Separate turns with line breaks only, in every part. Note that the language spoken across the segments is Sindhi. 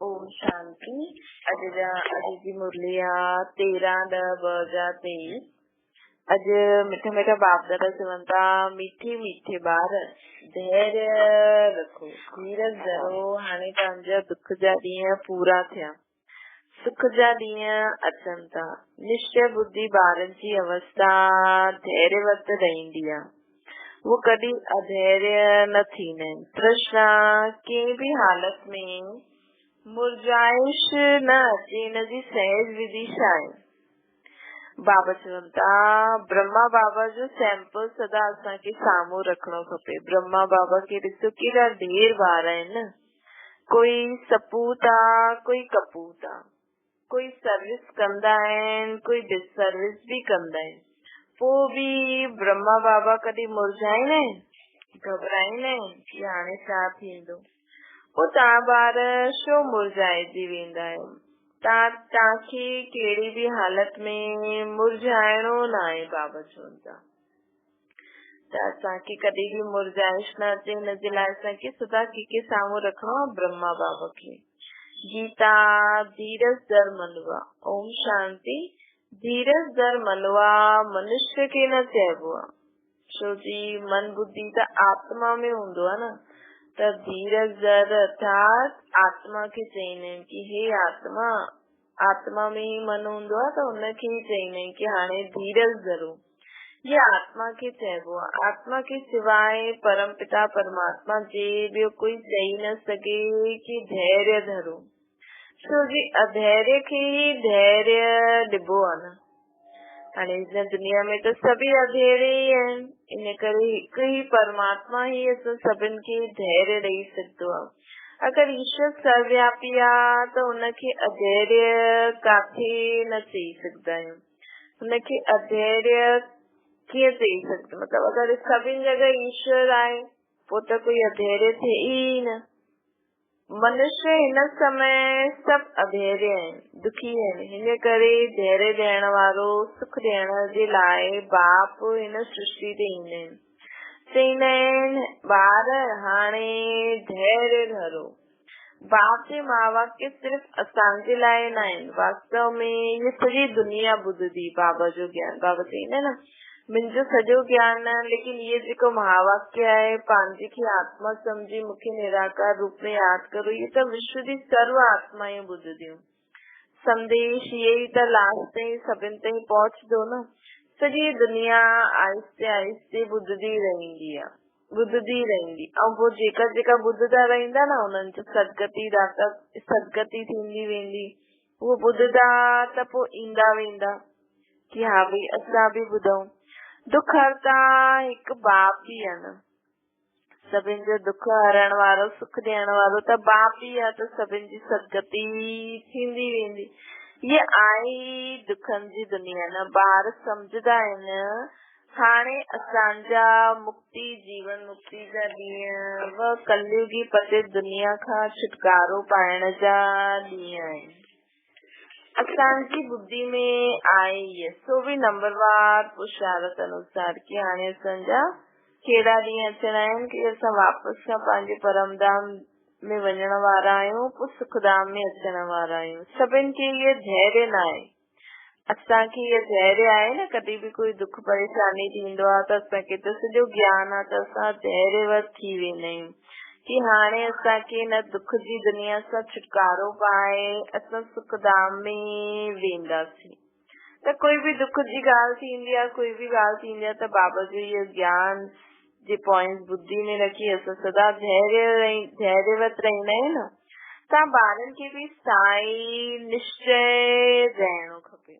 اوم شانتي. اڄ جا اڄ جي مرلي آ تيرهن ڏهه 2023. اڄ مٺا مٺا باپ دادا چون ٿا، ميٺي ميٺي ٻار، ڌيريه رکو، ڌيرج ڌرو، هاڻي توهان جا دک جا ڏينهن پورا ٿيا، سک جا ڏينهن اچن ٿا. نشچي ٻڌي ٻارن جي اوستا ڌيريوت رهندي آ، هو ڪڏهن اڌيريه نه ٿيندا آهن. ترشنا ڪنهن به حالت ۾ مرجهائش نه اچي، ان جي سهج وڌي ڇا آهي؟ بابا چون ٿا، برهما بابا جو سيمپل سدا اسان کي سامهون رکڻو کپي. برهما بابا کي ڏسو ڪيڏا ڍير ٻار آهن نه، ڪوئي سپوت آ، ڪوئي ڪپوت آ، ڪوئي سروس ڪندا آهن، ڪوئي ڊس سروس به ڪندا آهن، پوء به برهما بابا ڪڏهن مرجهائيندا آهن، گهٻرائيندا آهن ڪي هاڻي ڇا ٿيندو؟ پوء توهان ٻار ڇو مرجهائجي ويندا آهيو؟ توهان کي ڪهڙي به حالت ۾ مرجهائڻو ناهي. بابا چون ٿا ته اسان کي ڪڏهن به مرجهائش نه اچي، ان جي لاء اسان کي سدا ڪنهن کي سامهون رکڻو آهي؟ برهما بابا کي. گيتا، ڌيرج ڌر منوا. اوم شانتي. ڌيرج ڌر منوا منشيه کي نه چئبو آهي، ڇو جي من ٻڌي ته آتما ۾ هوندو آهي نه، ته ڌيرج ڌر ارٿات آتما کي چئيندا آهن ڪي هي آتما، آتما ۾ ئي من هوندو آهي ته ان کي ئي چئيندا آهن ڪي هاڻي ڌيرج ڌرو. هي آتما کي چئبو آهي. آتما کي سواء پرم پتا پرماتما جي ٻيو ڪوئي چئي نه سگهي ڪي ڌيريه ڌرو. ڇو جي اڌيريه کي ئي ڌيريه ڏبو آهي نه. هاڻي هن دنيا ۾ ته سڀئي اڌيريه ئي آهن، ان ڪري هڪ ئي پرماتما ئي اسان سڀن کي ڌيريه ڏئي سگهندو آهي. اگر ايشور سروياپي آ ته ان کي اڌيريه ڪاٿي نه چئي سگهندا آهيون. ان کي اڌيريه ڪيئن چئي سگهجي؟ مطلب اگر سڀني جڳهه ايشور آهي پوء ته ڪوئي اڌيريه ٿئي ئي نه. منشيه هن سمي سڀ اڌيريه آهن، دکي آهن، هن ڪري ڌيريه ڏيڻ وارو، سک ڏيڻ جي لاء باپ هن سرشتي تي ايندا آهن. چئيندا آهن، ٻار هاڻي ڌيريه ڌرو. باپ جي مهاواڪيه صرف اسان جي لاء ناهن، واستو ۾ هيء سڄي دنيا ٻڌندي بابا جو گيان. بابا چئيندا آهن نه، منهنجو سڄو گيان نه، ليڪن هيء جيڪو مهاواڪيه آهي، پنهنجي کي آتما سمجهي مون کي نراڪار روپ ۾ ياد ڪرو، هيء ته وشو جي سرو آتمائون ٻڌنديون. سنديش اهي ئي ته لاش تائين سڀن تائين پهچندو نه. سڄي دنيا آهستي آهستي ٻڌندي رهندي آ. ٻڌندي رهندي ۽ پوء جيڪا جيڪا ٻڌندا رهندا نه انهن جو سدگتي داتا سدگتي ٿيندي ويندي. اهو ٻڌندا ته پوء ايندا ويندا ڪي ها ڀئي اسان به ٻڌون. دک هرتا هڪ باپ ئي آ نه. سڀن جو دک هرڻ وارو، سک ڏيڻ وارو ته باپ ئي آ ته سڀن جي سدگتي ٿيندي ويندي. هيء آهي ئي دکن جي دنيا نه. ٻار سمجهندا آهن، هاڻي اسان جا مڪتي، جيون مڪتي جا ڏينهن و ڪليوگي پتيت دنيا کان ڇوٽڪارو پائڻ جا ڏينهن آهن. اسان جي ٻڌي ۾ آهي هيء، سو به نمبروار پشارت انوسار ڪي هاڻي اسان جا ڪهڙا ڏينهن اچڻا آهن ڪي اسان واپس کان پنهنجي پرم ڌام ۾ وڃڻ وارا آهيون، پوء سک ڌام ۾ اچڻ وارا آهيون. سڀن کي هيء ڌيريه ناهي. اسان کي هيء ڌيريه آهي نه، ڪڏهن به ڪوئي دک پريشاني ٿيندو آهي ته اسان کي ته سڄو گيان آهي ته اسان ڌيريوت ٿي ويندا آهيون ڪي هاڻي اسان کي هن دک جي دنيا سان ڇوٽڪارو پائي اسان سک ڌام ۾ وينداسين. ته ڪوئي به دک جي ڳالهه ٿيندي آهي، ڪوئي به ڳالهه ٿيندي آهي ته بابا جو اهو گيان جي پوائنٽس ٻڌي ۾ رکي اسان سدا ڌيريوت رهندا آهيون نه. تان ٻارن کي به سائين نشچي رهڻو کپي.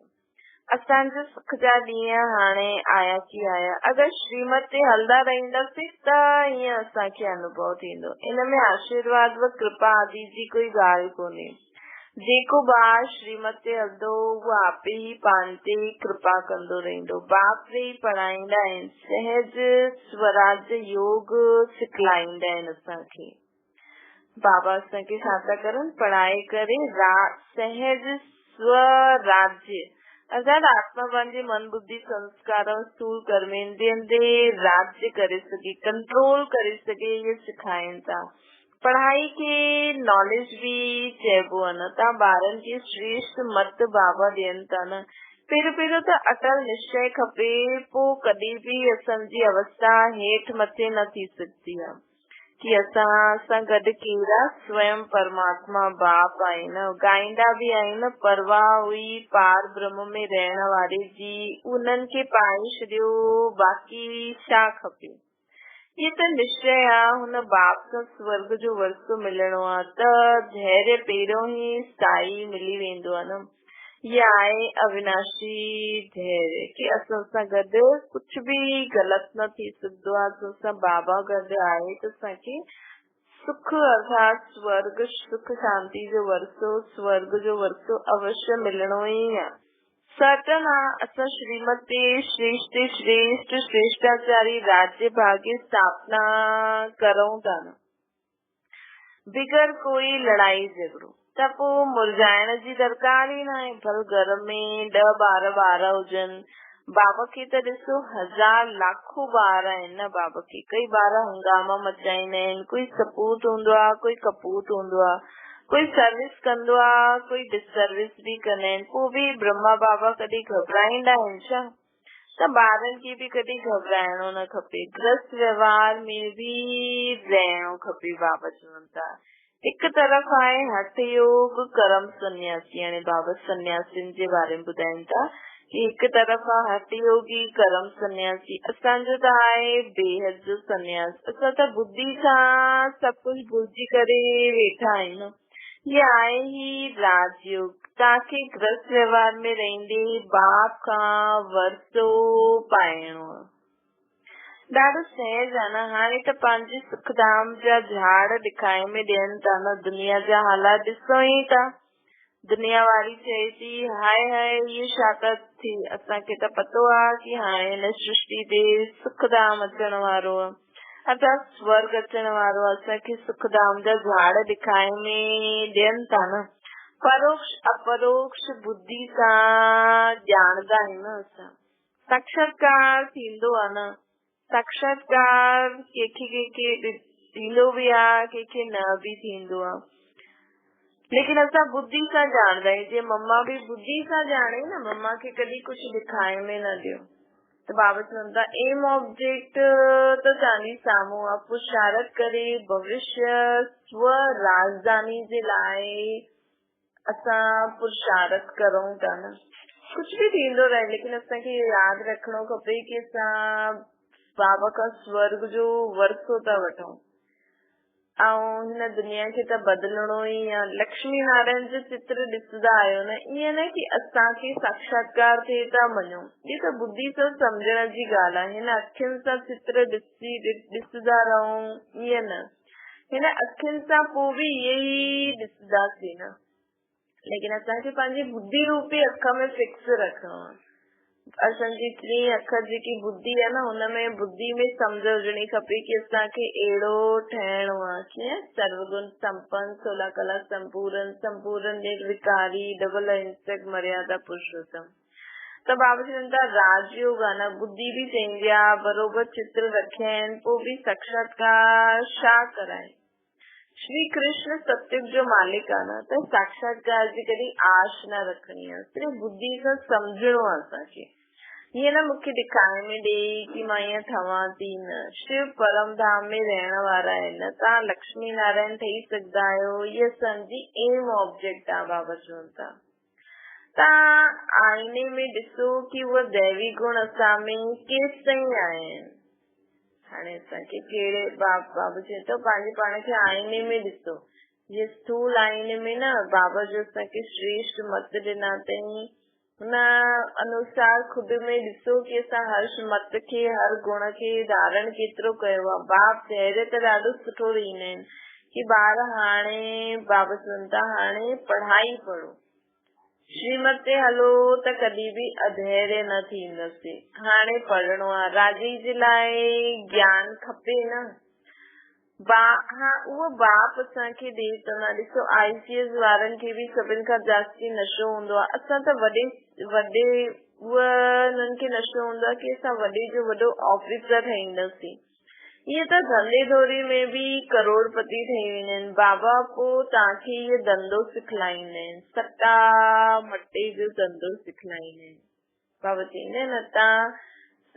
اسان جو سک جا ڏينهن هاڻي آيا ڪي آيا. اگر شريمت تي هلندا رهنداسين ته ائين اسان کي انوڀو ٿيندو. ان ۾ آشيرواد و ڪرپا آدي جي ڪوئي ڳالهه ڪونهي. جيڪو ٻار شريمت تي هلندو اهو آپي ئي پاڻ تي ڪرپا ڪندو رهندو. باپ ويهي پڙهائيندا آهن، سهج سوراج يوگ سکلائيندا آهن اسان کي. بابا اسان کي ڇا ٿا ڪرن، پڙهائي ڪري سهج سوراج ارٿات آتما پنهنجي من ٻڌي سنسڪار ۽ اسٿول ڪرميندرين تي راڄ ڪري سگهي، ڪنٽرول ڪري سگهي اهي سکائين ٿا. पढ़ाई खे नॉलेज बि चइबो आहे न, तव्हां ॿारनि खे श्रेष्ठ मत बाबा ॾियनि था न। पहिरियों पहिरियों त अटल निश्चय खपे, पोइ कॾहिं बि असांजी अवस्था हेठि मथे न थी सघंदी आहे की असां सां गॾु केरु आहे, स्वयं परमात्मा बाप आहिनि। ॻाईंदा बि आहिनि, परवाह हुई पार ब्रह्म में रहण वारे जी, उन्हनि खे पाए छॾियो, बाक़ी छा खपे? हीअ त निश्चय आहे, हुन बाप सां स्वर्ग जो वर्सो मिलणो आहे त धैर्य पहिरियों ई स्थायी मिली वेंदो आहे न। हीअ आहे अविनाशी धैर्य की असां सां गॾु कुझु बि ग़लति न थी सघंदो आहे। असां सां बाबा गॾु आहे त असांखे सुख अर्थात स्वर्ग, सुख शांति जो वर्सो, स्वर्ग जो वर्सो अवश्य मिलणो ई आहे। सर्टन आहे, असां श्रीमत ते श्रेष्ठ श्रेष्ठ श्रेष्ठाचारी राज्य भाग्य स्थापना करूं था न, बिगर कोई लड़ाई झगड़ो, त पोइ मुरझाइण जी दरकार ई न आहे। भल घर में 10 12 ॿार हुजनि, बाबा खे त ॾिसो हज़ार लाखों ॿार आहिनि न। बाबा खे कई ॿार हंगामा मचाईंदा आहिनि, कोई सपूत हूंदो आहे, कोई कपूत हूंदो आहे, कोई सर्विस कंदो आहे, कोई डिसर्विस बि कंदा आहिनि, पोइ बि ब्रह्मा बाबा कॾहिं घबराईंदा आहिनि छा? त ॿारनि खे बि कॾहिं घबराइणो न खपे, गृहस्थ व्यवहार में बि रहणो खपे। बाबा चवनि था हिकु तरफ़ आहे हठ योग कर्म सन्यासी, हाणे बाबा सन्यासियुनि जे बारे में ॿुधाइनि था की हिकु तरफ़ आहे हठ योगी कर्म सन्यासी, असांजो त आहे बेहद जो सन्यास, असां त बुद्धि सां सभु कुझु भुलिजी करे वेठा आहियूं। हीअ आहे ही राजयोग, तव्हांखे गृहस्थ व्यवहार में रहंदे बाप खां वर्सो पाइणो आहे। ॾाढो सहज आहे न। हाणे त पंहिंजे सुखधाम जा झाड़ ॾिखाए में ॾियनि था न, दुनिया जा हालात ॾिसो ई था। दुनिया वारी चए थी हाय हाय इहो छा था थी, असांखे त पतो आहे की हाणे हिन सृष्टि ते सुखधाम अचण वारो आहे, अर्थात स्वर्ग अचण वारो आहे। असांखे सुखधाम जा झाड़ ॾिखाए में ॾियनि था न, परोक्ष अपरोक्ष बुद्धि सां ॼाणंदा आहियूं न असां। साक्षात्कार थींदो आहे न, साक्षात्कार कंहिंखे कंहिंखे थींदो बि आहे, कंहिंखे न बि थींदो आहे, लेकिन असां बुद्धि सां ॼाणंदा आहियूं। जीअं मम्मा बि बुद्धि सां ॼाणे न, मम्मा खे कॾहिं कुझु ॾिखाए में न ॾियो। त बाबा चवनि था एम ऑब्जेक्ट त तव्हांजी साम्हूं आहे, पुरुषार्थ करे भविष्य स्व राजधानी जे लाइ असां पुरुषार्थ करूं था न। कुझु बि थींदो रहे, लेकिन असांखे इहो यादि रखणो खपे की असां बाबा खां स्वर्ग जो वर्सो था वठूं ऐं हिन दुनिया खे त बदिलणो ई आहे। लक्ष्मी नारायण जो चित्र ॾिसंदा आहियो न, ईअं न की असांखे साक्षात्कार थिए था मञूं, इहो त बुद्धि सां सम्झण जी ॻाल्हि आहे। हिन अखियुनि सां चित्र ॾिसंदा रहूं ईअं न, हिन अखियुनि सां पोइ बि इहे ई ॾिसंदासीं न, लेकिन असांखे पंहिंजी बुद्धि रूपी अख में फिक्स रखणो आहे। असांजी टीं अख जेकी बुद्धि आहे न, हुन में बुद्धि में सम्झ हुजणी खपे की असांखे अहिड़ो ठहिणो आहे। कीअं? सर्वगुण संपन्न, सोलह कला संपूर्ण, संपूर्ण निर्विकारी, डबल अहिंसक, मर्यादा पुरुषोत्तम। त बाबा चवनि था राजयोग आहे न, बुद्धि बि चईंदी आहे, बरोबरि चित्र रखिया आहिनि, पोइ बि साक्षात्कार छा कराए? श्री कृष्ण सत्युग जो मालिक आहे न, त साक्षात्कार जी कॾहिं आश न रखणी आहे, सिर्फ़ बुद्धि सां सम्झणो आहे असांखे। हीअं न मूंखे ॾिखाए में ॾेई की मां ईअं ठवां थी न, शिव परम धाम में रहण वारा आहिनि न, तव्हां लक्ष्मी नारायण ठही सघंदा आहियो, इहा असांजी एम ऑब्जेक्ट आहे। बाबा चवनि था तव्हां आईने में ॾिसो की उहे दैवी गुण असां में केसि ताईं आया आहिनि। हाणे असांखे कहिड़े बाबा चए थो पंहिंजे पाण खे आईने में ॾिसो, जीअं स्थूल आईने में न बाबा जो असांखे श्रेष्ठ मत ॾिना अथई, हुन अनुसार ख़ुदि में ॾिसो की असां हर मत खे, हर गुण खे धारण केतिरो कयो आहे। बाप धैर्य त ॾाढो सुठो ॾींदा आहिनि की ॿार हाणे, बाबा चवनि था हाणे पढ़ाई पढ़ो, श्रीमत ते हलो त कॾहिं बि अधैर्य न थींदसि। हाणे पढ़णो आहे, राजे जे लाइ ज्ञान खपे न। हा, उहो बाप असांखे ॾिए थो न। ॾिसो आई सी एस वारनि खे बि सभिनी खां जास्ती नशो हूंदो आहे। असां त वॾे वॾे उहा हुननि खे नशो हूंदो आहे की असां वॾे जो वॾो ऑफिसर ठहींदासीं। ائين ته ڌنڌي ڌوري ۾ به ڪروڙپتي ٺهي ويندا آهن. بابا پوء توهان کي اهو ڌنڌو سکلائيندا آهن. سٽا مٽي جو ڌنڌو سکلائيندا آهن. بابا چئيندا آهن نه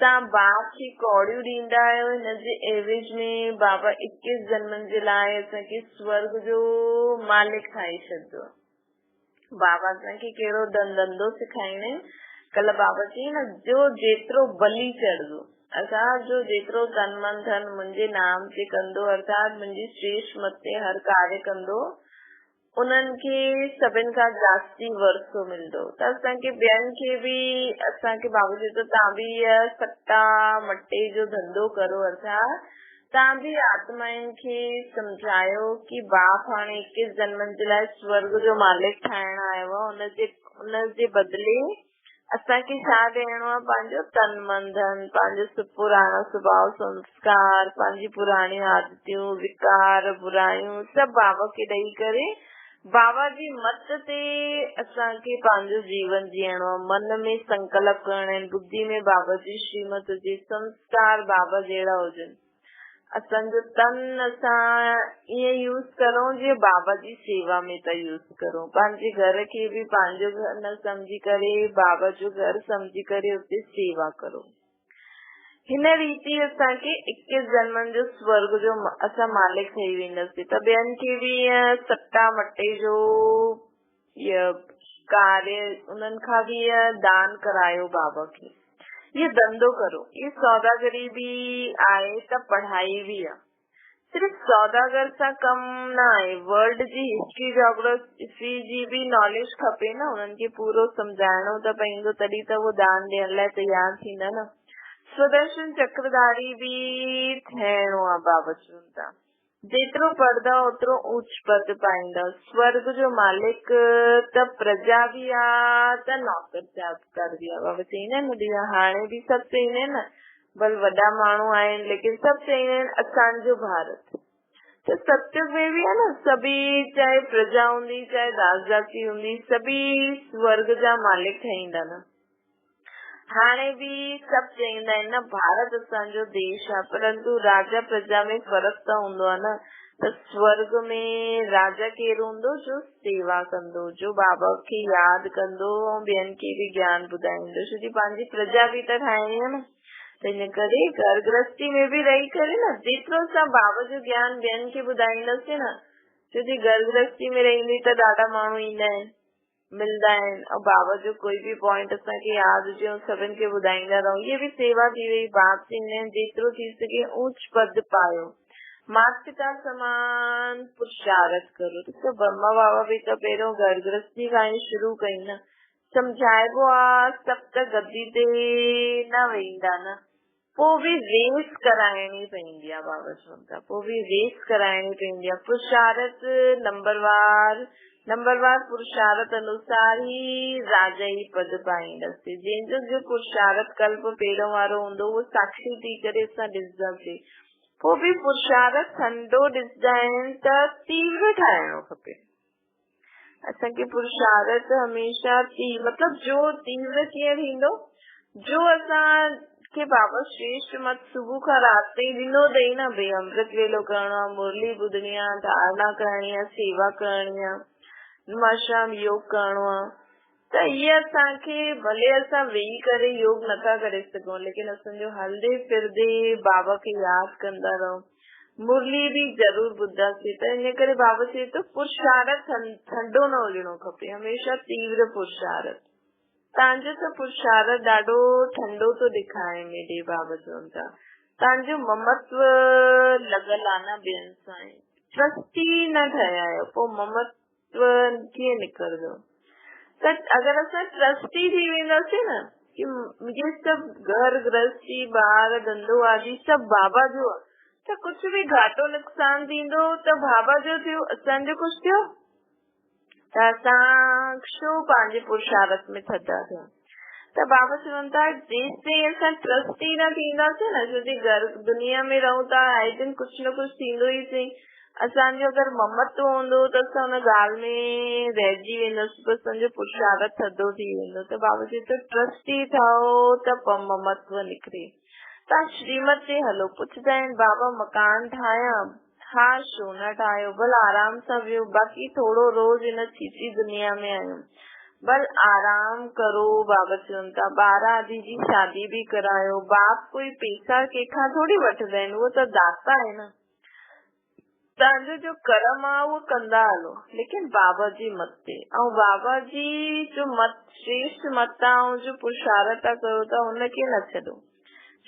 توهان باپ کي ڪوڙيون ڏيندا آهيو هن جي عيوض ۾ بابا اڪيس جنمن جي لاء اسان کي سورڳ جو مالڪ ٺاهي ڇڏندو آهي. بابا اسان کي ڪهڙو ڌنڌو سکائيندا آهن. ڪلهه بابا چيائين نه جو جيترو بلي چڙهندو ارٿات جو جيترو تن من ڌن منهنجي نام تي ڪندو ارٿات منهنجي شريشٽ مت تي هر ڪاريه ڪندو انهن کي سڀن کان جاستي ورثو ملندو ته اسان کي ٻين کي به اسان کي بابا چئي ٿو تان به هيء سٽا مٽي جو ڌنڌو ڪرو ارٿات تان به آتمائن کي سمجهايو ڪي باپ هاڻي اڪيس جنمن جي لاء سورڳ جو مالڪ ٺاهڻ آيو آهي ان جي بدلي اسان کي ڇا ڏيڻو آهي؟ پنهنجو تن من ڌن، پنهنجو پراڻو سڀاء سنسڪار، پنهنجي پراڻيون عادتيون، وڪار، برايون سڀ بابا کي ڏئي ڪري بابا جي مت تي اسان کي پنهنجو جيون جيئڻو آهي. من ۾ سنڪلپ ڪرڻا آهن، ٻڌي ۾ بابا جي شريمت هجي، سنسڪار بابا جهڙا هجن. اسان جو تن اسان ائين يوز ڪرون جيئن بابا جي سيوا ۾ ٿا يوز ڪرون. پنهنجي گهر کي به پنهنجو گهر نه سمجهي ڪري بابا جو گهر سمجهي ڪري اتي سيوا ڪرو. هن ريتي اسان کي اڪيس جنمن جو سورڳ جو اسان مالڪ ٺهي وينداسين ته ٻين کي به ائين سٽا مٽي جو ڪاريه انهن کان به ائين دان ڪرايو بابا کي. اهو ڌنڌو ڪرو. اهي سوداگري به آهي ته پڙهائي به آهي. صرف سوداگر سان ڪم نه آهي. ورلڊ جي هسٽري جاگرافي جي به ناليج کپي نه. انهن کي پورو سمجهائڻو ته پوندو تڏهن ته اهو دان ڏيڻ لاء تيار ٿيندا نه. سودرشن چڪرڌاري به ٿيڻو آهي بابا چون ٿا. جيترو پڙهندا اوترو اوچ پد پائيندا. سورڳ جو مالڪ ته پرجا به آ ته نوڪر چاڪر به آ. بابا چئيندا آهن نه هاڻي به سڀ چئيندا آهن نه ڀل وڏا ماڻهو آهن ليڪن سڀ چئيندا آهن اسان جو ڀارت ته ستيوگ ۾ به آ نه سڀئي چاهي پرجا هوندي چاهي داس داسي هوندي سڀئي سورڳ جا مالڪ ٺهيندا نه. هاڻي به سڀ چئيندا آهن نه ڀارت اسان جو ديش آهي پرنتو راجا پرجا ۾ فرق ته هوندو آهي نه ته سورڳ ۾ راجا ڪير هوندو جو سيوا ڪندو جو بابا کي ياد ڪندو ۽ ٻين کي به گيان ٻڌائيندو ڇو جي پنهنجي پرجا به ته ٺاهڻي آهي نه ته ان ڪري گهر گرهستي ۾ به رهي ڪري نه جيترو اسان بابا جو گيان ٻين کي ٻڌائينداسين نه ڇو جي گهر گرهستي ۾ رهندي ته ڏاڍا ماڻهو ايندا آهن ملندا آهن ۽ بابا جو ڪوئي به پوائنٽ اسان کي ياد هجي ۽ سڀن کي ٻڌائيندا رهون اهي به سيوا ٿي وئي باب چئيندا آهن جيترو ٿي سگهي اوچ پد پايو مات پتا سمان پرشارٿ ڪرو ڏسو برهما بابا به ته پهريون گهر گرهستي کان ئي شروع ڪئي نه سمجهائبو آ سڀ ته گدي تي نه ويهندا نه پوء به ريس ڪرائڻي پوندي آ بابا چون ٿا پوء به ريس ڪرائڻي پوندي آ پرشارت نمبروار نمبروار پرشارت انوسار ئي راجا ئي پد پائينداسين جنهن جو جو پرشارت ڪلپ پهريون وارو هوندو اهو ساکشي ٿي ڪري اسان ڏسنداسين پوء به پرشارت ٺنڊو ڏسندا آهن ته تيور ٺاهڻو کپي اسان کي پرشارت هميشه تي مطلب جو تيور ڪيئن ٿيندو جو اسان کي بابا شريشٽ مت صبح کان رات تائين ڏنو اٿئي نه ڀئي امرت ويلو ڪرڻو آهي مرلي ٻڌڻي آهي ڌارڻا ڪرڻي آهي سيوا ڪرڻي آهي نماشام يوگ ڪرڻو آهي ته هي اسان کي ڀلي اسان ويهي ڪري يوگ نٿا ڪري سگهون ليڪن اسان جو هلندي ڦرندي بابا کي ياد ڪندا رهون مرلي به ضرور ٻڌنداسين ته ان ڪري بابا چئي ٿو پرشارٿ ٺنڊو نه هجڻو کپي هميشه تيور پرشارٿ تان جو ته پرشارٿ ڏاڍو ٺنڊو ٿو ڏکائي ۾ ڏي بابا چون ٿا تان جو ممتو لڳل آ نه ٻين سان ٽرسٽي نه ٺهيا آهيو پوء ممتو ڪيئن نڪرندو ته اگر اسان ٽرسٽي ٿي وينداسين نه ڪي منهنجي سڀ گهر گرهستي ٻار ڌنڌو آدي سڀ بابا جو آ ته ڪجهه به گهاٽو نقصان ٿيندو ته بابا جو ٿيو اسان جو ڪجهه ٿيو ته اسان ڇو پنهنجي پرشارٿ ۾ ٿڌا ٿيون ته بابا چون ٿا جيستائين اسان ٽرسٽي نه ٿينداسين نه ڇو جي گهر دنيا ۾ رهون ٿا آئي دن ڪجهه نه ڪجهه ٿيندو ئي سهي اسان جو اگر ممتو هوندو ته اسان ان ڳالهه ۾ رهجي وينداسين پوء اسان جو پرشارٿ ٿڌو ٿي ويندو ته بابا چئي ٿو ٽرسٽي ٺهو ته ممتو نڪري. توهان شريمت تي هلو. پڇندا آهن، بابا مڪان ٺاهيان؟ ها، ڇو نه ٺاهيو، ڀل آرام سان ويهو، باقي ٿورو روز هن ڇيڇي دنيا ۾ آهيون. ڀل آرام ڪرو. بابا چون ٿا، ٻار آدي جي شادي به ڪرايو. باپ ڪوئي پيسا ڪنهن کان ٿوري وٺندا آهن، اهو ته داتا آهي نه. توهان جو جو ڪرم آ اهو ڪندا هلو ليڪن بابا جي مت تي ۽ بابا جي جو مت شريشٽ مت آ ۽ جو پرشارت ٿا ڪيو ٿا ان کي نه ڇڏو.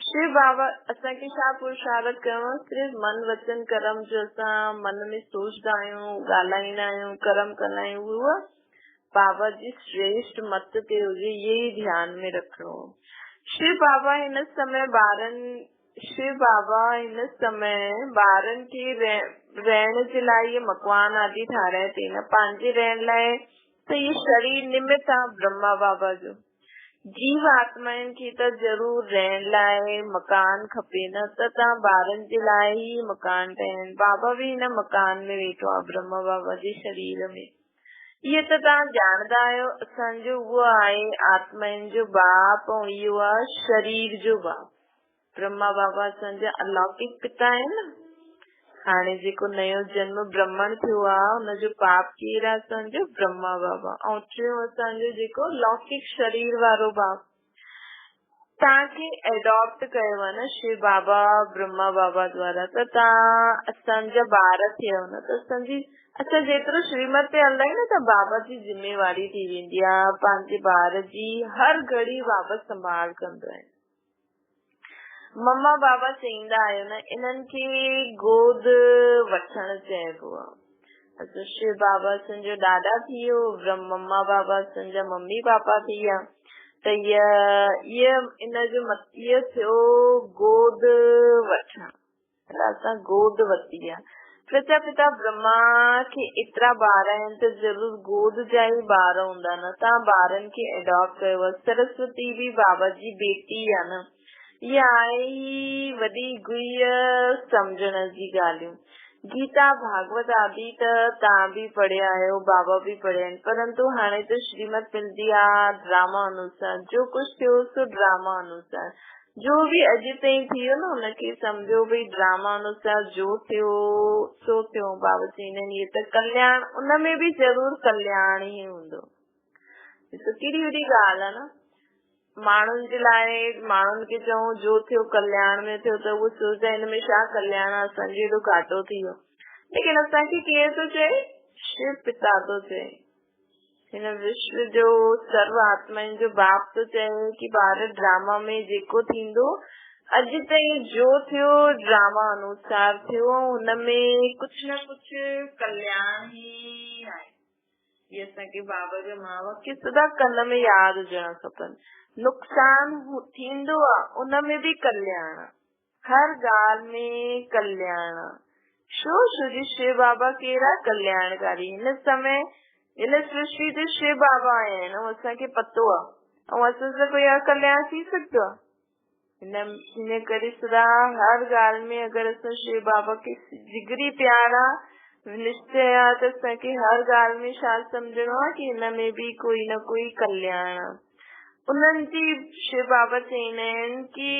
شو بابا اسان کي ڇا پرشارت ڪرڻو آ صرف من وچن ڪرم جو اسان من ۾ سوچدا آهيون ڳالهائيندا آهيون ڪرم ڪندا آهيون اهو بابا جي شريشٽ مت تي هجي اهي ئي ڌيان ۾ رکڻو. شو بابا هن سمي ٻارن شو بابا هن سمي ٻارن کي رهڻ جي لاء اهي مڪوان آدي ٺاهرائي ٿي نه پنهنجي رهڻ لاء ته اهي شرير نمت آ برهما بابا جو. جيو آتمائن کي ته ضرور رهڻ لاء مڪان کپي نه ته تان ٻارن جي لاء ئي مڪان ٺاهيا آهن. بابا به هن مڪان ۾ ويٺو آ برهما بابا جي شرير ۾. اهي ته توهان ڄاڻندا آهيو اسان جو اهو آهي آتمائن جو باپ ۽ اهو آ شرير جو باپ. برهما بابا اسان جا الوڪڪ پتا آهن نه. هاڻي جيڪو نيو جنم برهمڻ ٿيو آ ان جو پاپ ڪير آ اسان جو برهما بابا ۽ ٽيون اسان جو جيڪو لوڪڪ شرير وارو باپ توهان کي ايڊاپٽ ڪيو آ نه شو بابا برهما بابا دوارا ته توهان اسان جا ٻار ٿيا آهيو نه ته اسان جي اسان جيترو شريمت تي هلندا آهيون نه ته بابا جي ذميواري ٿي ويندي آ پنهنجي ٻار جي هر گهڙي بابا سنڀال ڪندو آهي. مما بابا چئيندا آهيو نه انهن کي گود وٺڻ چئبو آ. اچو شو بابا اسان جو ڏاڏا ٿي ويو مما بابا اسان جا ممي پاپا ٿي ويا ته هيء ان جو هيء ٿيو گود وٺڻ. اسان گود ورتي آ. پرجا پتا برهما کي ايترا ٻار آهن ته ضرور گود جا ئي ٻار هوندا نه. توهان ٻارن کي اڊاپٽ ڪيو آ. سرسوتي به بابا جي بيٽي آ نه. اها آهي ئي وڏي گهي سمجهڻ جي ڳالهيون. گيتا ڀاڳوت آدي ته توهان به پڙهيا آهيو بابا به پڙهيا آهن پرنتو هاڻي ته شريمت ملدي آ ڊراما انوسار جو ڪجهه ٿيو سو ڊراما انوسار. جو به اڄ تائين ٿي ويو نه ان کي سمجهو ڀئي ڊراما انوسار جو ٿيو سو ٿيو. بابا چئيندا آهن هي ته ڪلياڻ ان ۾ به ضرور ڪلياڻ ئي هوندو. ڏسو ڪيڏي وڏي ڳالهه آهي نه ماڻهن جي لاء ماڻهن کي چئون جو ٿيو ڪلياڻ ۾ ٿيو ته اهو سوچندا هن ۾ ڇا ڪلياڻ آهي اسان جو ايڏو گهاٽو ٿي ويو ليڪن اسان کي ڪير ٿو چئي شو پتا ٿو چئي. هن وشو جو سرو آتمائن جو باپ ٿو چئي ڪي ٻار ڊراما ۾ جيڪو ٿيندو اڄ تائين جو ٿيو ڊراما انوسار ٿيو ۽ هن ۾ ڪجهه نه ڪجهه ڪلياڻ ئي آهي. هي اسان کي بابا جا مها واڪيه سدا ڪن ۾ ياد هجڻ کپن. نقصان ٿيندو آ ان ۾ به ڪلياڻ آ. هر ڳالهه ۾ ڪلياڻ. شو شو جي شو بابا ڪير آ ڪلياڻڪاري هن سمي هن سرشٽي تي شو بابا آيا آهن ۽ اسان کي پتو آ ۽ اسان سان ڪوئي اڪلياڻ ٿي سگهندو آ هن هن ڪري سدا هر ڳالهه ۾ اگر اسان شو بابا کي جگري پيار آ نشچي آ ته اسان کي هر ڳالهه ۾ ڇا سمجهڻو آ ڪي هن ۾ به ڪوئي نه ڪوئي ڪلياڻ آ. انهن جي شو بابا چئيندا آهن ڪي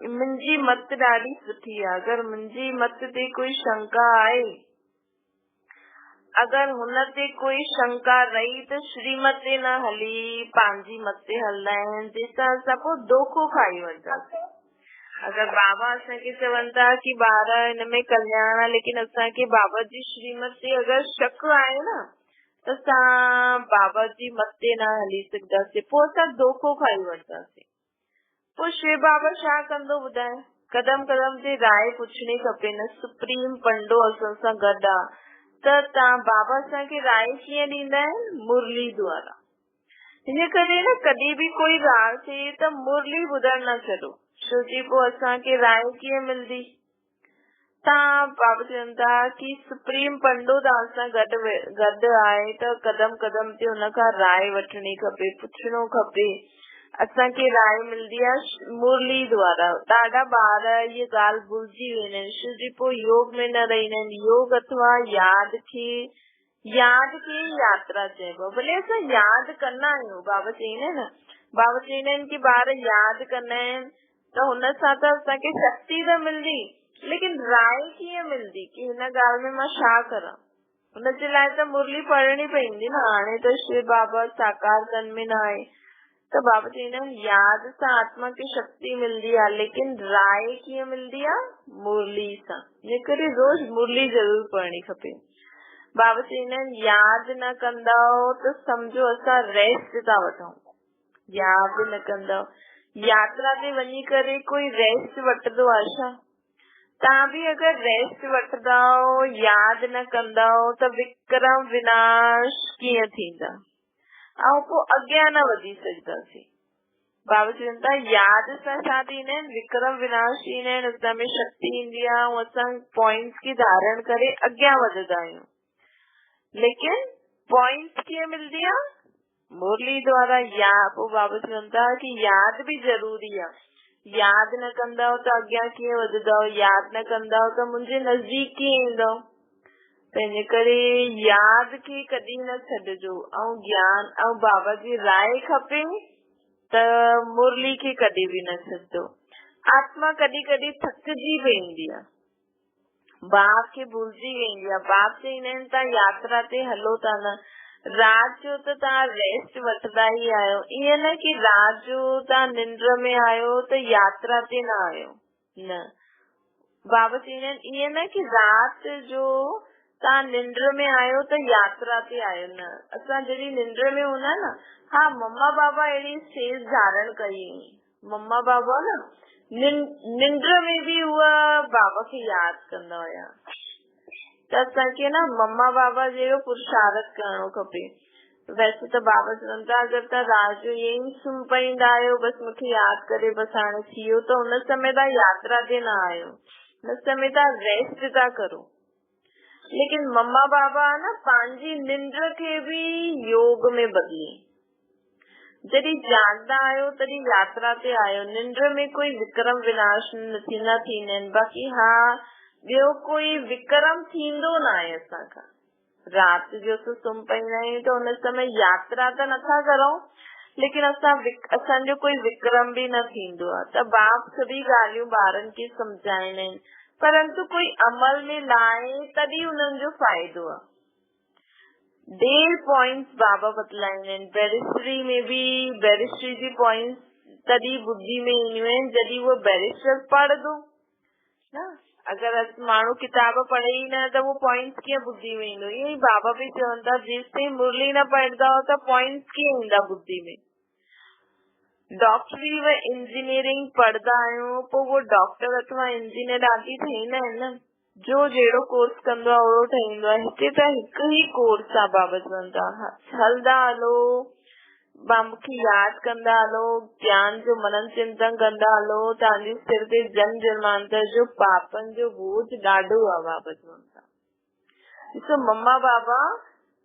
منهنجي مت ڏاڍي سٺي آهي اگر منهنجي مت تي ڪوئي شنڪا آهي اگر هن تي ڪوئي شنڪا رهي ته شريمت تي نه هلي پنهنجي مت تي هلندا آهن جنهن سان اسان پوء دوکو کائي وٺنداسين اگر بابا اسان کي چون ٿا ڪي ٻار هن ۾ ڪلياڻ آهي ليڪن اسان کي بابا جي شريمت تي اگر شڪ آهي نه ته اسان بابا جي مت تي نه هلي سگهنداسين، پوء اسان دوکو کائي وٺنداسين. پوء شو بابا ڇا ڪندو ٻڌاء؟ قدم قدم تي راء پڇڻي کپي نه، سپريم پنڊو اسان سان گڏ آ ته تان بابا اسان کي راء ڪيئن ڏيندا آهن؟ مرلي دوارا. ان ڪري نه ڪڏهن به ڪوئي ڳالهه ٿئي ته مرلي ٻڌڻ نه ڇڏو، ڇو جي پوء اسان کي راء ڪيئن ملندي؟ تان بابا چون ٿا ڪي سپريم پنڊو توهان سان گڏ گڏ آهي ته قدم قدم تي ان کان راء وٺڻي کپي پڇڻو کپي اسان کي راء ملندي آهي مرلي دوارا ڏاڍا ٻار اهي ڳالهه ڀلجي ويندا آهن شو جي پوء يوگ ۾ نه رهندا آهن يوگ اٿوا ياد کي ياد کي ئي ياترا چئبو آهي ڀلي اسان ياد ڪندا آهيون بابا چئيندا آهن نه بابا چئيندا آهن ڪي ٻار ياد ڪندا آهن. त हुन सां त असांखे शक्ति त मिलंदी, लेकिन राय कीअं मिलंदी की हिन ॻाल्हि में मां छा करां? हुन जे लाइ त मुरली पढ़णी पवंदी न। हाणे त शिव बाबा साकार तन में न आहे, त बाबा चवंदा आहिनि यादि सां आत्मा खे शक्ति मिलंदी आहे, लेकिन राय कीअं मिलंदी आहे? मुरली सां। इन करे रोज़ मुरली ज़रूरु पढ़णी खपे। बाबा चवंदा आहिनि यादि न कंदव त सम्झो असां रेस्ट था वठूं। यादि न कंदव, यात्रा ते वञी करे कोई रेस्ट वठंदो आहे छा? तव्हां बि अगरि रेस्ट वठंदव, यादि न कंदव त विक्रम विनाश कीअं थींदा ऐं पोइ अॻियां न वधी सघंदासीं। बाबा चवनि था यादि सां छा थींदा आहिनि? विक्रम विनाश थींदा आहिनि, असां में शक्ति ईंदी आहे ऐं असां पॉइंट्स खे धारण करे अॻियां वधंदा आहियूं। लेकिन पॉइंट्स कीअं मिलंदी आहे? मुरली द्वारा। या पोइ बाबा चवनि था की यादि बि ज़रूरी आहे। यादि न कंदव त अॻियां कीअं वधंदव? यादि न कंदव त मुंहिंजे नज़दीक कीअं ईंदव? तंहिंजे करे यादि खे कॾहिं न छॾिजो। ऐं ज्ञान ऐं बाबा जी राय खपे त मुरली खे कॾहिं बि न छॾिजो। आत्मा कॾहिं कॾहिं थकिजी वेंदी आहे, बाप खे भुलिजी वेंदी आहे। बाप चवंदा आहिनि तव्हां यात्रा ते हलो था न, राति जो त तव्हां रेस्ट वठंदा ई आहियो, ईअं न की राति जो तव्हां निंड में आहियो त यात्रा ते न आहियो। न, बाबा चवंदा आहिनि ईअं न की राति जो तव्हां निंड में आहियो त यात्रा ते आहियो। न, असां जॾहिं निंड में हूंदा न, हा मम्मा बाबा अहिड़ी स्टेज धारण कई हुई, मम्मा बाबा न निंड में बि उहा बाबा खे यादि कंदा हुया। त असांखे न मम्मा बाबा जहिड़ो पुरुषार्थ करणो खपे। वैसे त बाबा चवनि था अगरि तव्हां राति जो ईअं ई सुम्ही पईंदा आहियो, बसि मूंखे यादि करे बसि हाणे थी वियो, त हुन समय तव्हां यात्रा ते न आहियो, हुन समय तव्हां रेस्ट था करो। लेकिन मम्मा बाबा न पंहिंजी निंड खे बि योग में बदिले। जॾहिं जाॻंदा आहियो तॾहिं यात्रा ते आहियो, निंड में कोई विक्रम विनाश न थींदा आहिनि। बाक़ी हा ॿियो कोई विक्रम थींदो न आहे असांखां। राति जो त सुम्ही पईंदा आहियूं त हुन समय यात्रा त नथा करूं, लेकिन असांजो कोई विक्रम बि न थींदो आहे। त बाप सभई ॻाल्हियूं ॿारनि खे सम्झाईंदा आहिनि, परंतु कोई अमल में लाए तॾहिं उन्हनि जो फ़ाइदो आहे। 1.5 पॉइंट्स बाबा बदिलाईंदा आहिनि। बैरिस्ट्री में बि बैरिस्ट्री जी पॉइंट्स तॾहिं बुद्धि में ईंदियूं आहिनि जॾहिं उहो बैरिस्टर पढ़ंदो न। अगरि माण्हू किताब पढ़े ई न त उहो पॉइंट्स कीअं बुद्धि में ईंदो? ईअं ई बाबा बि चवनि था जेसि ताईं मुरली न पढ़ंदव त पॉइंट्स कीअं ईंदा बुद्धि में? डॉक्टरी व इंजीनियरिंग पढ़ंदा आहियूं, पोइ उहो डॉक्टर अथवा इंजीनियर आदि ठहींदा आहिनि न। जो जहिड़ो कोर्स कंदो आहे उहिड़ो ठहींदो आहे। हिते त हिकु ई कोर्स आहे। बाबा चवनि था हलंदा हलो, मूंखे यादि कंदा हलो, ज्ञान जो मनन चिंतन कंदा हलो। तव्हांजे सिर ते जन्म जन्मांतर जो पापनि जो बोझ ॾाढो आहे। बाबा चवनि था ॾिसो मम्मा बाबा,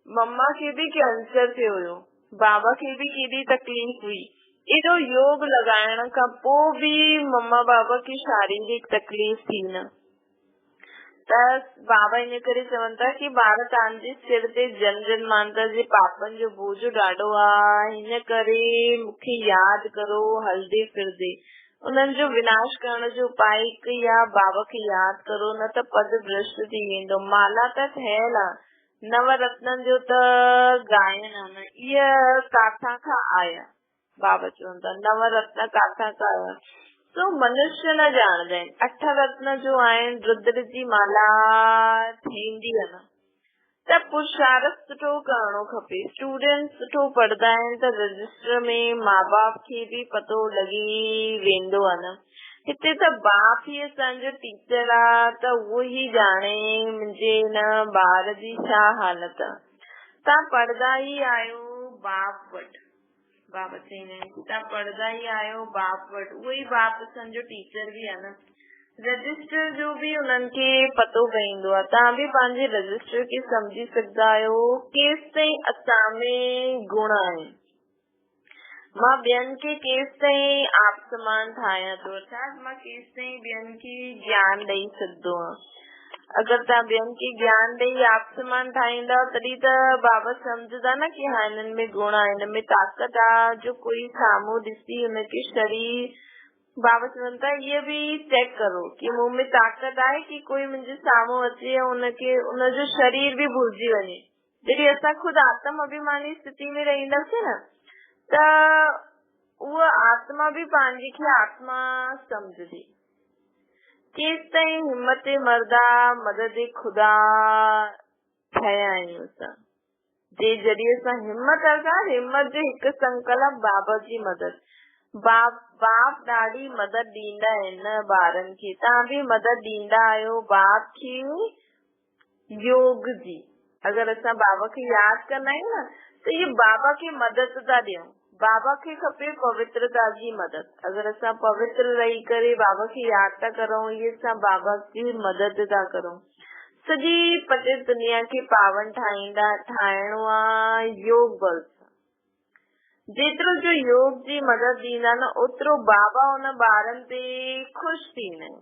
मम्मा खे बि कैंसर थियो हुयो, बाबा खे बि केॾी तकलीफ़ हुई। एॾो योग लॻाइण खां पोइ बि मम्मा बाबा खे शारीरिक तकलीफ़ थी न। त बाबा इन करे चवनि था की ॿार तव्हांजे सिर ते जन्म जन्मांतर जे पापनि जो बोझ ॾाढो आहे, हिन करे मूंखे यादि करो हलंदे फिरंदे। उन्हनि जो विनाश करण जो उपाइ हिकु ई आहे, बाबा खे यादि करो, न त पद भ्रष्ट थी वेंदो। माला त ठहियल आहे, नवरत्ननि जो त गायन आहे न, इहे काथां खां आया? बाबा चवनि था नवरत्न काथां खां आया? सो मनुष्य न ॼाणंदा आहिनि। 8 रत्न जो आहिनि, रुद्र जी माला थींदी आहे न। त पुरुषार्थ सुठो करणो खपे। स्टूडेंट सुठो पढ़ंदा आहिनि त रजिस्टर में माँ बाप खे बि पतो लॻी वेंदो आहे न। हिते त बाप ई असांजो टीचर आहे, त उहो ई ॼाणे मुंहिंजे हिन ॿार जी छा हालत आहे। तव्हां पढ़ंदा ई आहियो बाप वटि, बाबा चवंदा आहिनि तव्हां पढ़ंदा ई आहियो बाप वटि, उहो ई बाप असांजो टीचर बि आहे न। रजिस्टर जो बि उन्हनि खे पतो पवंदो आहे। तव्हां बि पंहिंजे रजिस्टर खे सम्झी सघंदा आहियो केसि ताईं असां में गुण आहिनि। मां ॿियनि खे केसि ताईं आप समान ठाहियां थो, अर्थात मां केसि ताईं ॿियनि खे ज्ञान ॾेई सघंदो आहियां। अगरि तव्हां ॿियनि खे ज्ञान ॾेई आप समान ठाहींदव तॾहिं त बाबा सम्झंदा न की हा हिननि में गुण आहे, हिन में ताक़त आहे, जो कोई साम्हूं ॾिसी हुनखे शरीर بابا چون ٿا اهو به چيڪ ڪرو ڪي مون ۾ طاقت آهي ڪي ڪوئي منهنجي سامهون اچي ۽ ان کي ان جو شرير به ڀلجي وڃي. جڏهن اسان خود آتم اڀيماني اسٿتي ۾ رهنداسين نه ته اها آتما به پنهنجي کي آتما سمجهندي. ڪيستائين همت مردا مدد خدا ٺهيا آهيون اسان. جي ذريعي سان همت اسان همت جو هڪ سنڪلپ بابا جي مدد باپ باپ ڏاڍي مدد ڏيندا آهن نه ٻارن کي تان به مدد ڏيندا آهيو باپ کي يوگ جي اگر اسان بابا کي ياد ڪندا آهيون نه ته اهي بابا کي مدد ٿا ڏيون بابا کي کپي پوترتا جي مدد اگر اسان پوتر رهي ڪري بابا کي ياد ٿا ڪرون اهي اسان بابا جي مدد ٿا ڪرون سڄي پتيت دنيا کي پاون ٺاهيندا ٺاهڻو آ يوگ بل سان. جيترو جو يوگ جي مدد ڏيندا نه اوترو بابا ان ٻارن تي خوش ٿيندا آهن.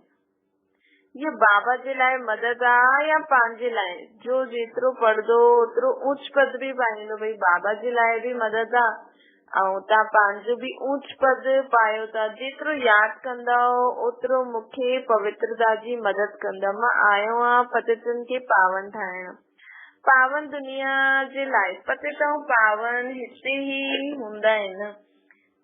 هي بابا جي لاء مدد آ يا پنهنجي لاء جو جيترو پڙهندو اوترو اوچ پد به پائيندو ڀئي بابا جي لاء به مدد آ ۽ توهان پنهنجو به اوچ پد پايو ٿا. جيترو ياد ڪندؤ، اوترو مون کي پوترتا جي مدد ڪندا. مان آيو آهيان پتيتن کي پاون ٺاهڻ. پاون دنيا جي لاء. پتيت ۽ پاون هتي ئي هوندا آهن.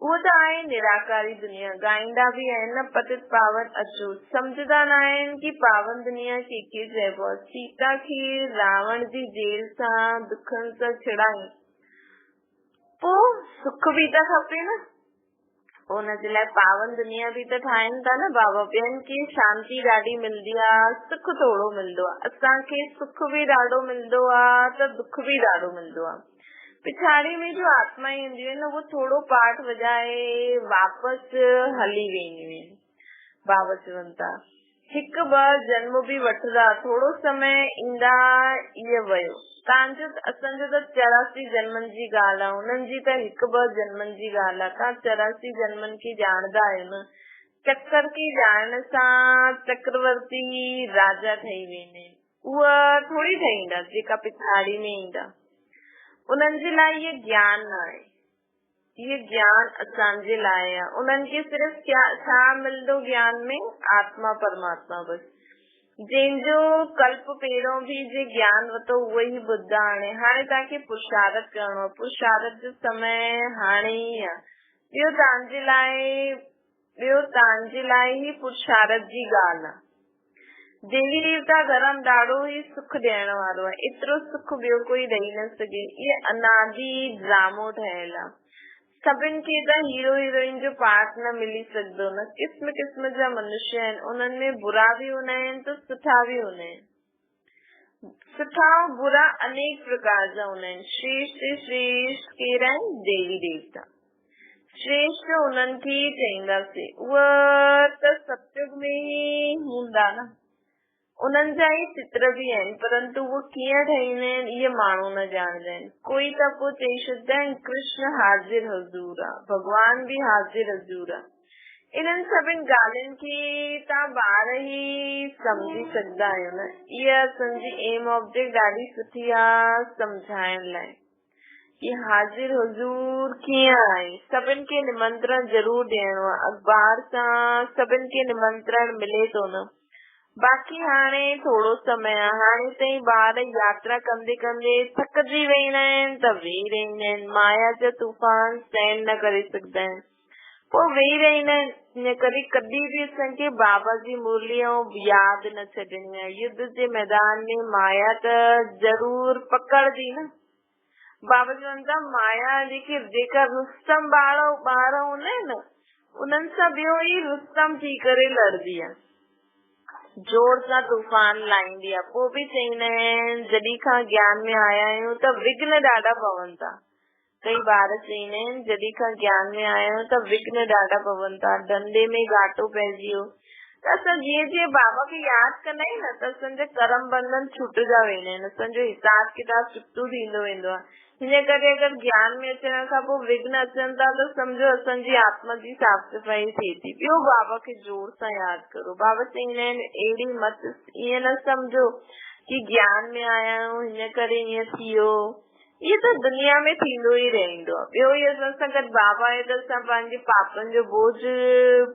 اهو ته آهي نراڪاري دنيا. ڳائيندا به آهن نه پتيت پاون اچو. سمجهندا ناهن ڪي پاون دنيا ڪنهن کي چئبو آهي. سيتا کي راوڻ جي جيل سان دکن سان ڇڙائين. پوء سک به ته کپي نه. پوء ان جي لاء پاون دنيا به ته ٺاهين ٿا نه بابا. ٻين کي شانتي ڏاڍي ملندي آ، سک ٿورو ملندو آ. اسان کي سک به ڏاڍو ملندو آ ته دک به ڏاڍو ملندو آ. پڇاڙي ۾ جو آتمائون اينديون آهن اهي ٿورو پاٺ وڄائي واپس هلي وينديون آهن. بابا چون ٿا. هڪ ٻه جنم به وٺندا، ٿورو سمي ايندا ئي ويو. تان جو ته اسان جو ته 84 جنمن جي ڳالهه آ، انهن جي ته هڪ ٻه جنمن جي ڳالهه آ. تان 84 جنمن کي ڄاڻندا آهيو نه؟ چڪر کي ڄاڻڻ سان چڪرورتي راجا ٺهي ويندا آهن. اهي ٿوري ٺهي ايندا، جيڪا پڇاڙي ۾ ايندا. انهن جي لاء اهي گيان نه آهي. اهو گيان اسان جي لاء آهي. انهن کي صرف ڇا ملندو گيان ۾؟ آتما پرماتما بس. جنهن جو ڪلپ پهريون به جي گيان ورتو اهو ئي ٻڌ آڻي. هاڻي توهان کي پرشارٿ ڪرڻو آهي. پرشارٿ جو سمي هاڻي ئي آهي. ٻيو توهان جي لاء ٻيو توهان جي لاء هي پرشارٿ جي ڳالهه آهي. ديوي ديوتا ڌرم ڏاڍو ئي سک ڏيڻ وارو آهي. ايترو سک ٻيو ڪوئي ڏئي نه سگهي. هي انادي ڊرامو ٺهيل آهي. سڀن کي ته هيرو هيروئن جو پارٽ نه ملي سگهندو نه. قسم قسم جا منشي آهن. انهن ۾ برا به هوندا آهن ته سٺا به هوندا آهن. سٺا ۽ برا انيڪ پرڪار جا هوندا آهن. شريشٽ تي شريشٽ ڪير آهن؟ ديوي ديوتا. شريشٽ انهن کي ئي چئينداسين. اهي ته ستيگ ۾ ئي هوندا نه. انهن جا ئي چتر به آهن، پرنتو اهي ڪيئن ٺهيندا آهن، اهي ماڻهو نه ڄاڻندا آهن. ڪوئي ته پوء چئي ڇڏيندا آهن، ڪرشن حاضر حضور آ، ڀڳوان به حاضر حضور آ. انهن سڀن ڳالهين کي توهان ٻار ئي سمجهي سگهندا آهيو نه. اها اسان جي ايم آبجيڪٽ ڏاڍي سٺي آ سمجهائڻ لاء. ڪي حاضر حضور ڪيئن آهي؟ سڀن کي نمنترڻ ضرور ڏيڻو آهي. اخبار سان سڀن کي نمنترڻ ملي ٿو نه. باقي هاڻي ٿورو سمي آهي. هاڻي تائين ٻار ياترا ڪندي ڪندي ٿڪجي ويندا آهن ته ويهي رهندا آهن. مايا جا طوفان سهن نه ڪري سگهندا آهن. پوء ويهي رهندا آهن. ان ڪري ڪڏهن به اسان کي بابا جي مرلي ۽ ياد نه ڇڏڻي آهي. يڌ جي ميدان ۾ مايا ته ضرور پڪڙجي نه. بابا چون ٿا مايا جيڪي جيڪا رستم ٻار ٻار هوندا آهن نه انهن سان ٻيو ئي رستم ٿي ڪري لڙندي آهي. زور سان طوفان لائيندي آهي. پوء به چئيندا آهن جڏهن کان گيان ۾ آيا آهيون ته وگهن ڏاڍا پون ٿا. ڪئي ٻار چئيندا آهن، جڏهن کان گيان ۾ آيا آهيون ته وگهن ڏاڍا پون ٿا، ڌنڌي ۾ گهاٽو پئجي ويو ته اسان جيئن جيئن بابا کي ياد ڪندا آهيون نه ته اسان جا ڪرم بنڌن ڇٽجا ويندا آهن، اسان جو حساب ڪتاب چڪتو ٿيندو ويندو آهي. هن ڪري اگر گيان ۾ اچڻ کان پوء وگهن اچن ٿا ته سمجهو اسان جي آتما جي صاف صفائي ٿئي ٿي. ٻيو بابا کي زور سان ياد ڪرو. بابا چئيندا آهن، اهڙي مت ائين نه سمجهو ڪي گيان ۾ آيا آهيون هن ڪري ائين ٿي ويو. اهو ته دنيا ۾ ٿيندو ئي رهندو آهي. ٻيو اهو اسان سان گڏ بابا آهي ته اسان پنهنجي پاپن جو بوجهه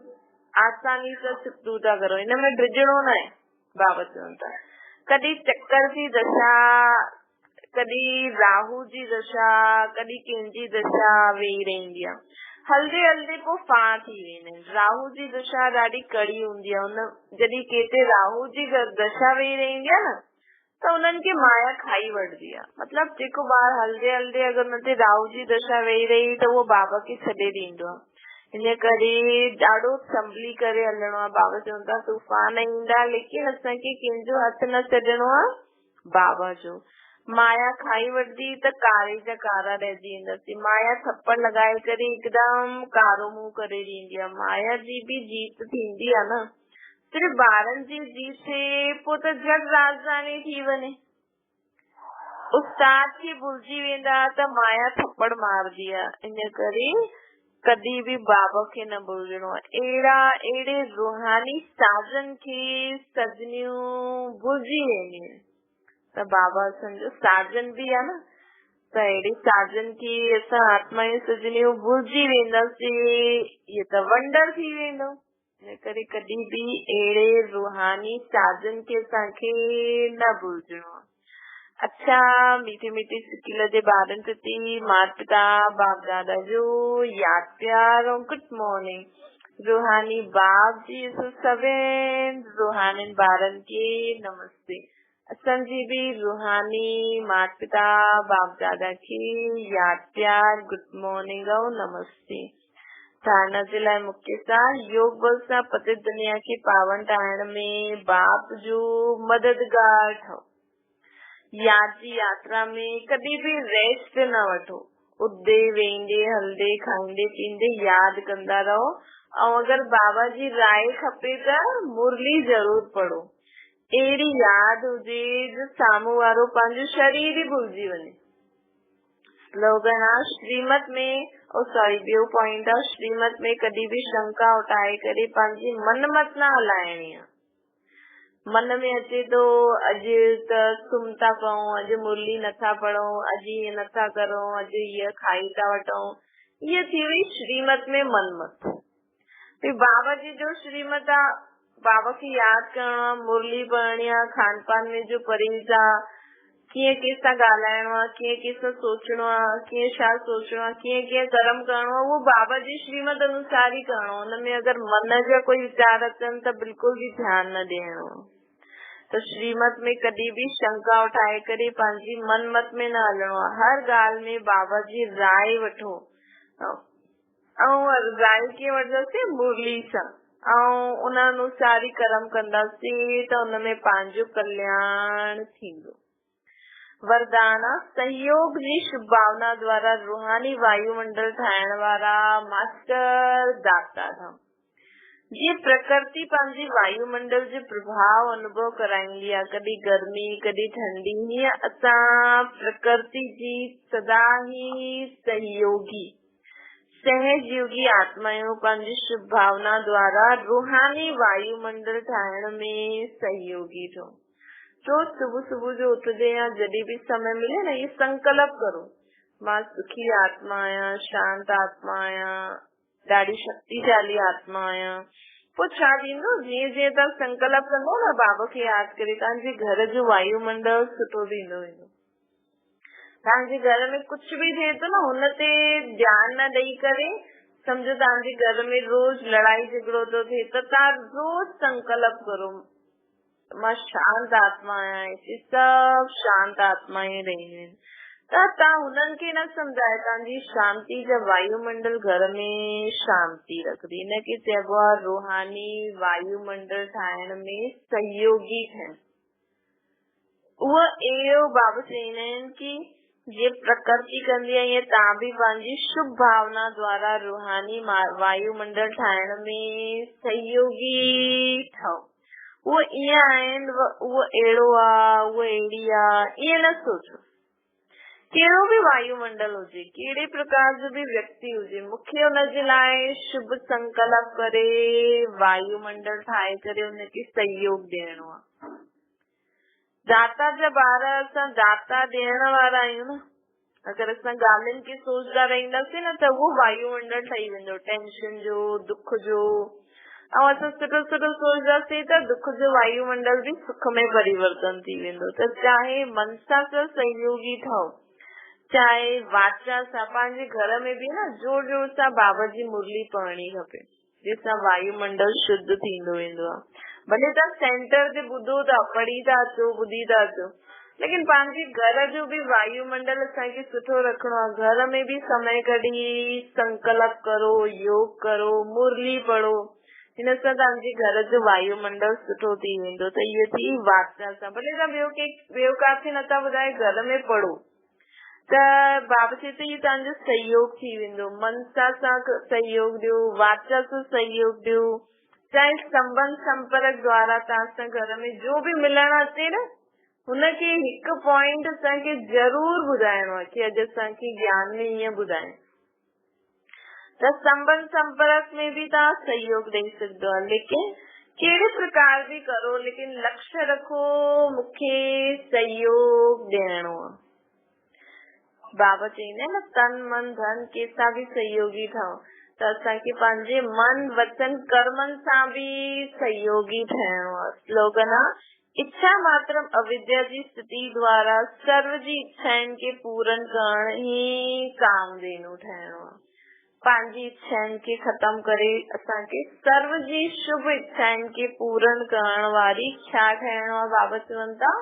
آساني سان ڇٽو ٿا ڪرو. ان ۾ ڊڄڻو ناهي. بابا چون ٿا ڪڏهن چڪر جي دشا، ڪڏهن راهو جي دشا، ڪڏهن ڪنهن جي دشا ويهي رهندي آهي. هلندي هلندي پوء ڦاهه ٿي ويندا آهن. راهو جي دشا ڏاڍي ڪڙي هوندي آهي. ان جڏهن ڪنهن تي راهو جي دشا ويهي رهندي آهي نه ته انهن کي مايا کائي وٺندي آهي. مطلب جيڪو ٻار هلندي هلندي اگر ان تي راهو جي دشا ويهي رهي ته اهو بابا کي ڇڏي ڏيندو آهي. ان ڪري ڏاڍو سنڀلي ڪري هلڻو آهي. بابا چون ٿا طوفان ايندا ليڪن اسان کي ڪنهن جو هٿ نه ڇڏڻو آهي، بابا جو. مايا کائي وٺندي ته ڪاري جا ڪارا رهجي وينداسين. مايا ٿپڙ لڳائي ڪري هڪدم ڪارو منهن ڪري ڏيندي آهي. مايا جي به جيت ٿيندي آهي نه. صرف ٻارن جي جيت ٿئي پوء ته جهٽ راڄڌاني ٿي وڃي. استاد کي ڀلجي ويندا ته مايا ٿپڙ مارندي آ. ان ڪري ڪڏهن به بابا کي نه ڀلجڻو آ. اهڙا اهڙي روحاني سازن کي سجنيون ڀلجي وينديون آهن ته بابا اسان جو ساجن به آ نه ته اهڙي ساجن کي اسان آتمائون سجنيون ڀلجي وينداسين اهو ته ونڊر ٿي ويندو. ان ڪري ڪڏهن به اهڙي روحاني سازن کي اسان کي نه ڀلجڻو آهي. اڇا ميٺي ميٺي سڪيل جي ٻارن پرتي مات پتا باپ دادا جو ياد پيار ۽ گڊ مارننگ. روحاني باپ جي اسان سڀن روحانين ٻارن کي نمستي. اسان جي به روحاني مات پتا باپ دادا کي ياد پيار گڊ مارننگ ۽ نمستي. ڌارڻا جي لاء مکيه سار يوگ بل سان پتت دنيا کي پاون ٺاهڻ ۾ باپ جو مددگار ٺهو. ياد جي ياترا ۾ ڪڏهن به ريسٽ نه وٺو. اٿندي، ويهندي، هلندي، کائيندي پيئندي ياد ڪندا رهو ۽ اگر بابا جي راء کپي ته مرلي ضرور پڙهو. اهڙي ياد هجي جو سامهون وارو پنهنجو شرير ئي ڀلجي وڃي. سلوگن آ شريمت ۾ او سوري ٻيو پوائنٽ آ شريمت ۾ ڪڏهن به شنڪا اٺائي ڪري پنهنجي من مت نه هلائڻي آ. من ۾ اچي ٿو اڄ ته سم ٿا پئون، اڄ مرلي نٿا پڙهون، اڄ ائين نٿا ڪرون، اڄ هيء کائي ٿا وٺون. هيء ٿي وئي شريمت ۾ من مت. ڀئي بابا جي جو شريمت آ، بابا کي ياد ڪرڻو آ، مرلي پڙهڻي آ، کان پان ۾ جو پرهيز آ، ڪيئن ڪنهن سان ڳالهائڻو آ، ڪيئن ڪنهن سان سوچڻو آ، ڪيئن ڇا سوچڻو آ، ڪيئن ڪيئن ڪرم ڪرڻو آ، اهو بابا جي شريمت انوسار ئي ڪرڻو آ. ان ۾ اگر من جا ڪوئي ويچار اچن ته بلڪل به ڌيان نه ڏيڻو آ. ته شريمت ۾ ڪڏهن به شنڪا اٺائي ڪري پنهنجي من مت ۾ نه هلڻو آ. هر ڳالهه ۾ بابا جي راء وٺو. ۽ راء ڪيئن وٺنداسين؟ مرلي سان ۽ ان انوسار ئي ڪرم ڪنداسين ته ان ۾ پنهنجو ڪلياڻ ٿيندو. وردان، سهيوگ جي شڀ ڀاونا دوارا روحاني وايو منڊل ٺاهڻ وارا ماسٽر داتا ڌام. جيئن پرڪرتي پنهنجي وايو منڊل جو پرڀاء انوڀو ڪرائيندي آهي، ڪڏهن گرمي، ڪڏهن ٺنڊي، هيئن اسان پرڪرتي جي سدا ئي سهيوگي. سهج يوگي آتمائون پنهنجي شڀ ڀاونا دوارا روحاني وايو منڊل ٺاهڻ ۾ سهيوگي ٿيو. روز صبح صبح جو اٿجي يا جڏهن به سمي ملي نه اهي سنڪلپ ڪرو مان سکي آتما آهيان، شانت آتما آهيان، ڏاڍي شڪتيشالي آتما آهيان. پوء ڇا ٿيندو جيئن جيئن توهان سنڪلپ ڪندو نه بابا کي ياد ڪري توهان جي گهر جو وايو منڊل سٺو ٿيندو ويندو. توهان جي گهر ۾ ڪجهه به ٿئي ٿو نه هن تي ڌيان نه ڏئي ڪري سمجهو توهان جي گهر ۾ روز لڙائي جهڳڙو ٿو ٿئي ته توهان روز سنڪلپ ڪرو مان شانت آتما آهيان هتي سڀ شانت آتما ئي رهيون آهن ته توهان هنن کي نه سمجهايو توهان جي شانتي جا وايومنڊل گهر ۾ شانتي رکندي ان کي چئبو آهي روحاني وايومنڊل ٺاهڻ ۾ سهيوگي ٿيڻ. اهو اهڙو باب چئيندا آهن ڪي جيئن پرڪرتي ڪندي آهي ائين توهان به پنهنجي شڀ ڀاونا دوارا روحاني وايو منڊل ٺاهڻ ۾ سهيوگي ٺهو. اهو ائين آهن اهو اهڙو آ اهو اهڙي آ ائين نه سوچو. ڪهڙو به وايو منڊل هجي ڪهڙي پرڪار جو به ويڪتي هجي مون کي ان جي لاء شڀ سنڪلپ ڪري وايو منڊل ٺاهي ڪري ان کي سهيوگ ڏيڻو آ. داتا جا ٻار اسان داتا ڏيڻ وارا آهيون نه اگر اسان ڳالهين کي سوچدا رهنداسين نه ته اهو وايو منڊل ٺهي ويندو ٽينشن جو دک جو ऐं असां सुठो सुठो सोचंदासीं त दुख जो वायुमंडल बि सुख में परिवर्तन थी वेंदो। त चाहे मनसा सां सहयोगी ठहो, चाहे वाचा सां, पंहिंजे घर में बि न ज़ोर ज़ोर सां बाबा जी मुरली पढ़णी खपे, जंहिंसां वायुमंडल शुद्ध थींदो वेंदो आहे। भले तव्हां सेंटर ते ॿुधो था, पढ़ी था अचो, ॿुधी था अचो, लेकिन पंहिंजे घर जो बि वायुमंडल असांखे सुठो रखिणो आहे। घर में बि समय कढी संकल्प करो, योग करो, मुरली पढ़ो, हिन सां तव्हांजे घर जो वायुमंडल सुठो थी वेंदो। त इहो थी वाचा सां, भले तव्हां ॿियो कंहिं ॿियो काथे नथा ॿुधाए, घर में पढ़ो त बाबा चए त इहो तव्हांजो सहयोग थी वेंदो। मनसा सां सहयोग ॾियो, वाचा सां सहयोग ॾियो, चाहे संबंध संपर्क द्वारा तव्हां सां घर में जो बि मिलण अचे न, हुनखे हिकु पॉइंट असांखे ज़रूरु ॿुधाइणो आहे की अॼु असांखे ज्ञान में ईअं ॿुधाए। त संबंध संपर्क में बि तव्हां सहयोग ॾेई सघंदो आहे, लेकिन कहिड़े प्रकार बि करो, लेकिन लक्ष्य रखो मूंखे सहयोग ॾियणो आहे। बाबा चईंदा आहिनि न, तन मन धन कंहिंसां बि सहयोगी ठहो, त असांखे पंहिंजे मन वचन कर्मनि सां बि सहयोगी ठहिणो आहे। स्लोगन आहे, इच्छा मात्रम अविद्या जी स्थिति द्वारा सर्व जी इच्छाउनि खे पूरन करण ई कामधेनु ठहिणो आहे। पंहिंजी इच्छाउनि खे ख़तम करे असांखे सर्व जी शुभ इच्छाउनि खे पूरन करण वारी छा ठहिणो आहे? बाबा चवनि था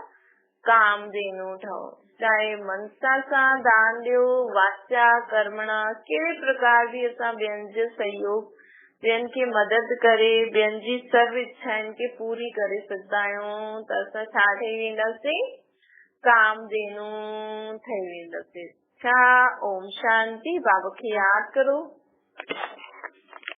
कामधेनु ठहो, चाहे मनसा सां दान ॾियो, वाचा कर्मणा, कहिड़े प्रकार बि असां ॿियनि जो सहयोग, ॿियनि खे मदद करे ॿियनि जी सर्व इच्छाउनि खे पूरी करे सघंदा आहियूं, त असां छा ठही वेंदासीं? कामधेनु ठही वेंदासीं। छा? ओम शांति। बाबा खे यादि करो।